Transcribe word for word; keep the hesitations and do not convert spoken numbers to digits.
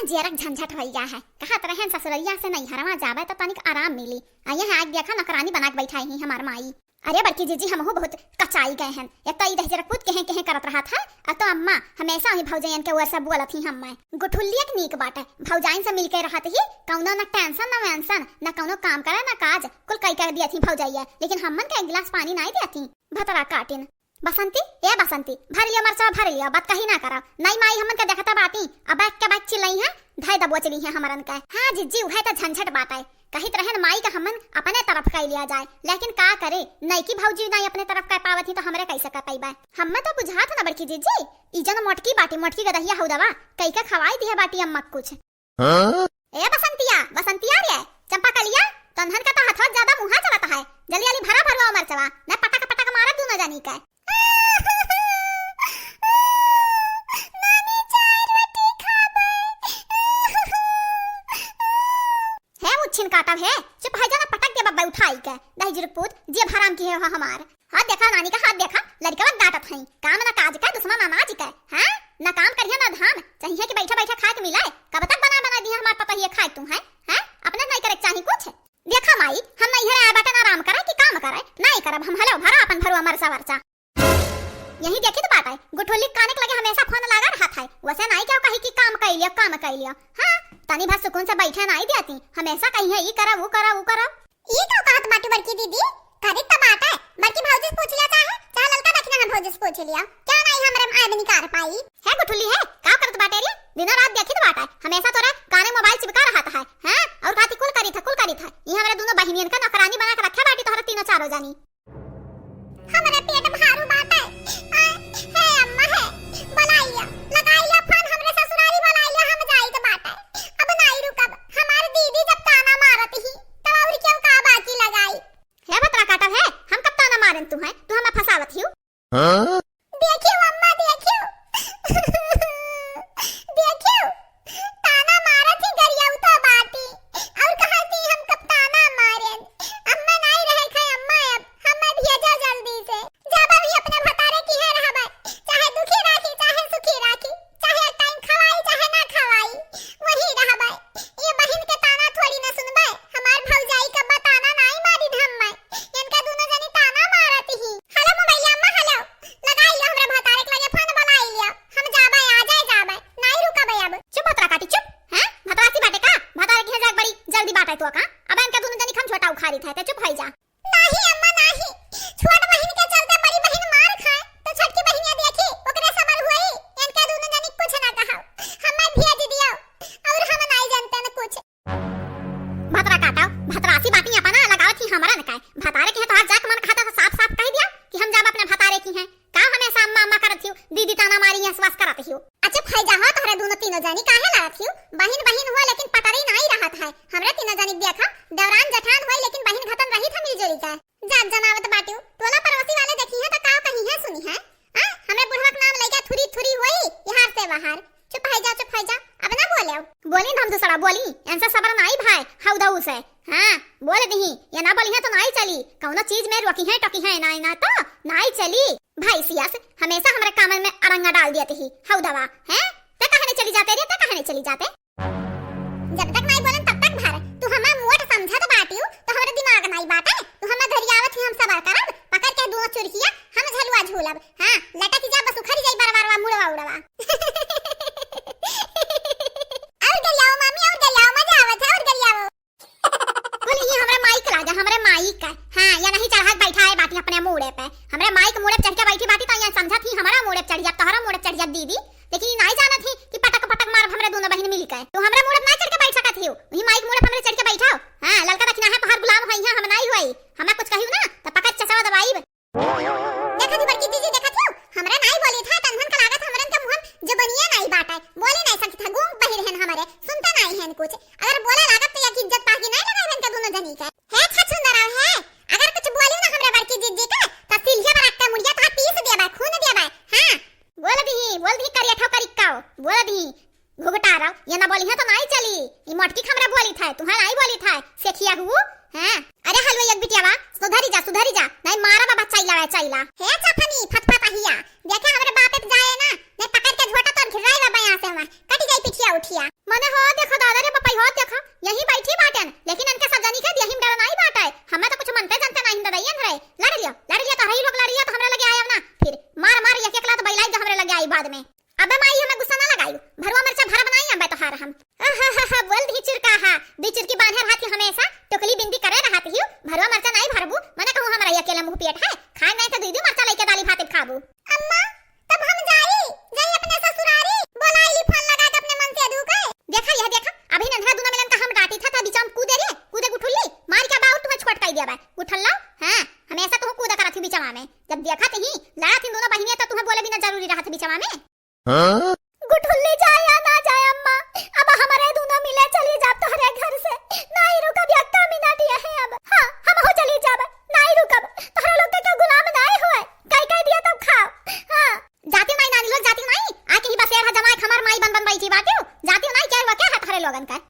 जियरक झंझट होइ गया है। कहत रहेन ससुररिया से नैहरवा जाबे त तनिक आराम मिली। आ यहाँ आके देखा नौकरानी बना के बैठाई ही हमार माई। अरे बड़की जीजी, हमहू बहुत कचाई गए हैं। एक तो ई दहिजरा पूत केहे केहे करत रहत है, और तो अम्मा हमेशा वही भौजैयन के ओर से बोलत ही हम्मे। गुठुल्ली एक नीक बाटे, भौजाइन से मिलके रहत ही, कौनो न tension न वेंशन, न कौनो काम करे न काज, कुल कई कर दियत ही भौजैया, लेकिन हमन के एक गिलास पानी नाई दियत ही। भतरा काटिन। बसंती, ए बसंती, भर लियो मरचा, भर लियो, बात कही ना करा। नई माई हमन के देखता बाटी, अब एक के बात चिल्लाई है, धय दबोच ली है हमरन के। हाँ जीजी, उहे तो झंझट बाटे। कहित रहेन माई का हमन अपने तरफ कइ लिया जाए, लेकिन का करे, नईकी भौजी नाई अपने तरफ कइ पावत ही तो हमरे कैसे कइ पइबे? हम्मे तो बुझात ना बड़की जीजी, ई जन मोटकी बाटी, मोटकी गदहिया हौदवा, कई के खवाई दिहे बाटी अम्मा कुछ। हाँ? ए बसंतिया, बसंतिया रे, चंपा कलिया, तन्हन का तो हथवा ज्यादा मुहा चलत है, जल्दी जल्दी भरा भरुआ मरचवा, न पटक पटक मारा दूनो जनी के। नानी, चाय रोटी खाबे। हे मुच्छिन काटब हे, चुप है जाना, पटक दे बब्बा उठाई के। दहिजर पूत, जियब हराम किहे हो हमार। हाथ देखा नानी का, हाथ देखा, लड़कवा डांटत हई। काम ना काज का, दुश्मन अनाज का, हाँ? ना काम करिया ना धान, चाहिए कि बैठे बैठे खाए के मिले। कब तक बना बना दिया हमार पतोहिया खाए तू, हैं? हैं? अपने नहीं करे के चाही कुछ? देखा माई, हम नैहरे आए बाटे ना आराम करे कि काम करे? नाई करब हम, हलो भरा अपन भरुआ मरचा वरचा। यही देखित बाटे, गुठुल्ली काने के लगे हमेशा फोन लगा रहत है, वैसे नाई केहू कही कि काम कइ लियो, काम कइ लियो। हाँ, तनी भर सुकून से बैठे नाई देती, हमेशा कही है, "ई करा, ऊ करा, ऊ करा।" ई का कहत बाटी बड़की दीदी? करे त बाटे, बड़की भौजी से पूछ लिया चाहे, चाहे ललका दखिना है भौजी से पूछ लिया। क्या नाई हमरे आदमी कार पाई? है गुठुल्ली है, का करत बाटे रे? दिनो रात देखित बाटे, हमेशा तोरे काने मोबाइल चिपका रहत है, हैं? और कहती कुल करी था, कुल करी था। ई हमरे दोनों बहिनियन का नौकरानी बना के रखे बाटी तोहरे तीनों चारों जानी। हमरा पेट भारू बाटे। आय, हे अम्मा हे, बोलाइया, लगाइया फोन, हमरे ससुरारी बोलाइया, हम जाइत बाटे। अब नाई रुकब, हमार दीदी जब ताना मारत ही, तब और क्यों का बाकी लगाई? हे भतरा काटब हे, हम कब ताना मारन तू है, तू हमें फंसावत हियो। हाँ? देखियो अम्मा, देखियो। देखियो, ताना मारत ही गरियाऊ तो बाटी। और कहती हम कब ताना मारेन। अम्मा नाई रहे खाए अम्मा, अब हमें भेजा जल्दी से। जब भी अपने भतारे की है रहबे, चाहे दुखी राखी, चाहे सुखी राखी, चाहे एक टाइम खवाई, चाहे ना खवाई, वही रहबे। ये बहिन के ताना थोड़ी ना सुनबे। हमार भौजाई का बताना नाई मारी ढम में। इनका दोनों जनी ताना मारत ही। हेलो मोबाइल अम्मा, हेलो। लगाई लियो हमरा भतारे के लगे फोन, बोलाई लियो। हम जाबे, आ जाए जाबे। नाई रुकबे अब। चुप भतरा काटी, चुप। हैं? भतरा सी बाटे का? भतारे की जाग बड़ी जल्दी बाटे तो का? अब इनका दोनों जनी हम छोटा उखाड़ी था, तो चुप होई जा। नाही अम्मा नाही। छोट बहिन के चलते बड़ी बहिन मार खाए, तो छोटकी बहिनिया देखी, ओकरे सबर हुई। इनका दोनों जनी कुछ ना कहा। हमें भेज दियो। और हम नाई जानते न कुछ। भतरा काटो, भतरासी बाटी अपना लगावत ही हमरा न काय। भतारे के है तो आज जाके मन खाता तो साफ साफ कह दिया कि हम जाब अपने भतारे की हैं। का हमेशा अम्मा अम्मा करत हियो, दीदी ताना मारी है, स्वास करत हियो। अच्छा फैजा हो तोहरे दोनों तीनों जानी काहे लड़त हियो? बहिन बहिन हो लेकिन पटरी नाई रहत है। हमरे तीनों जानी देखा, देवरान जेठान होई लेकिन बहिन घतन रही था मिलजुली का। जात जनावत बाटियो, टोला पड़ोसी वाले देखी है तो का कही है सुनी है। आ, हमरे बुढ़वा के नाम लइका थुरी थुरी होई, यहाँ से बाहर। चुप है जा, चुप है जा, अब ना बोले। बोली ना हम दूसरा बोली, इनसे सबर नाई भाई, हौदऊ से। हाँ, बोल दही, ये ना बोली है तो नाई चली, कौनो चीज में रोकी है टोकी है ना, ना तो नाई चली। भाई सियास, हमेशा हमरे कामन में अड़ंगा डाल दिया ही, हौदवा, हैं? ते कहे नहीं चली जाते रे, ते कहे नहीं चली जाते? जब तक नाई बोलन तब तक भर, तू हमार मोट समझत बाटियो, तो हमरे दिमाग नाई बाटे, तू हमें घरियावत ही हम सबर करब, पकड़ के दोनों चुरकिया हम झलुआ झूलब। हाँ, लटक जा बस उखड़ जाई बरवारवा मुड़वा उड़वा। और गरियाओ मामी, और गरियाओ, मजा आवत है, और गरियाओ। बोले, "ये हमरे माई के लागे, हमरे माई के।" हाँ, या नहीं चढ़ा के बैठा है बाटी अपने मूड़े पे। हमरे माई के मूड़े पे चढ़ के बैठी बाटी तो या समझत ही हमारा मूड़े पे चढ़ जात, तोहरा मूड़े पे चढ़ जात दीदी। लेकिन ये नाई जानत ही कि पटक पटक मारब हमरे दोनों बहिन मिल के। तो हमरे मूड़े पे ना चढ़ के बैठ सकत हियो, वही माई के मूड़े पे हमरे चढ़ के बैठो। हाँ, ललका दखिना है, तोहर गुलाम होई है, हम नाई होई। हमें कुछ कहियो ना, तो पकड़ चचवा दबाई। देखा थी बड़की दीदी, देखा थी, हमरा नाई बोली था, तन्हन का लागत हमरन के मुहन जो बनिया नाई बाटे, बोली नाई सकत था, गूंग बहिर हन हमरे, सुनता नाई हन कुछ। अगर बोला लागत तो एक इज्जत पाकी नाई लगाई हन के दोनों जनी के। हे छछुंदर है, अगर कुछ बोली ना हमरे बड़की दीदी के, तो सिल्हिया पर रख के मुड़िया तो पीस देबे, खून देबे। हाँ, बोल दी, बोल दी करिया ठो करिकाओ, बोल दी। घुघटा रहो, ये ना बोली है तो नाई चली। ई मोटकी हमरा बोली था, तुहा नाई बोली था, सेखिया हु, हैं? अरे हलवे एक बिटिया बा, सुधरी जा, सुधरी जा, नाई मारा बाबा चैला वे चैला। हे चफनी, फतफत हिया, देखे हमरे बापे पे जाए ना, नाई पकड़ के झोटा तोर फिर रही बाबा यहाँ से हमार, कटी जाई पिठिया उठिया। मने हो देखो दादा रे पपाई, हो देखो, यहीं बैठी बाटेन, लेकिन इनके सब जनी के दिया ही में डर नाहीं बाटे। हमें तो कुछ मनते जनते नाहीं ददइयन रे। लड़ लियो, लड़ लियो, तो हई लोग लड़ लियो, तो हमरे लगे आयब ना। फिर मार मार एक एक लात बइलाई जो हमरे लगे आई बाद में। अबे माई, हमें गुस्सा ना लगाई, भरुआ मरचा भरा बनाई अबे तोहार हम। आहाहाहा, बोल दी चुरका हा, दी चुरकी बांधे रहती हमेशा, टोकली बिंदी करे रहती हूँ, भरुआ मरचा नाहीं भरबू, मने कहूँ हमरा अकेले मुँह पेट है, खाए नाहीं तो दीदी मरचा लेके दाली भात खाबू। अम्मा, तब हम जाई, जाई अपने ससुरारी, बोलाइली फोन लगा के अपने मन से अदू के। देखा, यह देखा, अभी नन्हरा दूनो मिलन का हम डांटी था, था बीच में कूदे रे, कूदे गुठुल्ली, मार के बाउर तुम्हें छोट कर दिया बा, गुठल्ला, हाँ, हमेशा तुम कूदा करत ही बिचवा में, जब देखा तही लड़ा थी दूनो बहिनिया तो तुम्हें बोले बिना जरूरी रहत बिचवा में। हाँ? गुठुल्ली जाए या ना जाए अम्मा, अब हमरे दूनो मिले चली जाब तोहरे घर से। नाहीं रुकब यक्का मिनट यहे अब। हाँ, हम हो चली जाब, नाहीं रुकब। तोहरे लोग के क्यों गुलाम नाहीं होए? कई कई दिया तब खाओ। हाँ। जाती नाहीं नानी लोग, जाती नाहीं। आके ही बसेर है जमाए हमार माई बन बन बैठी बाटियो। जाती नाहीं, क्या हुआ, क्या है तोहरे लोगन का?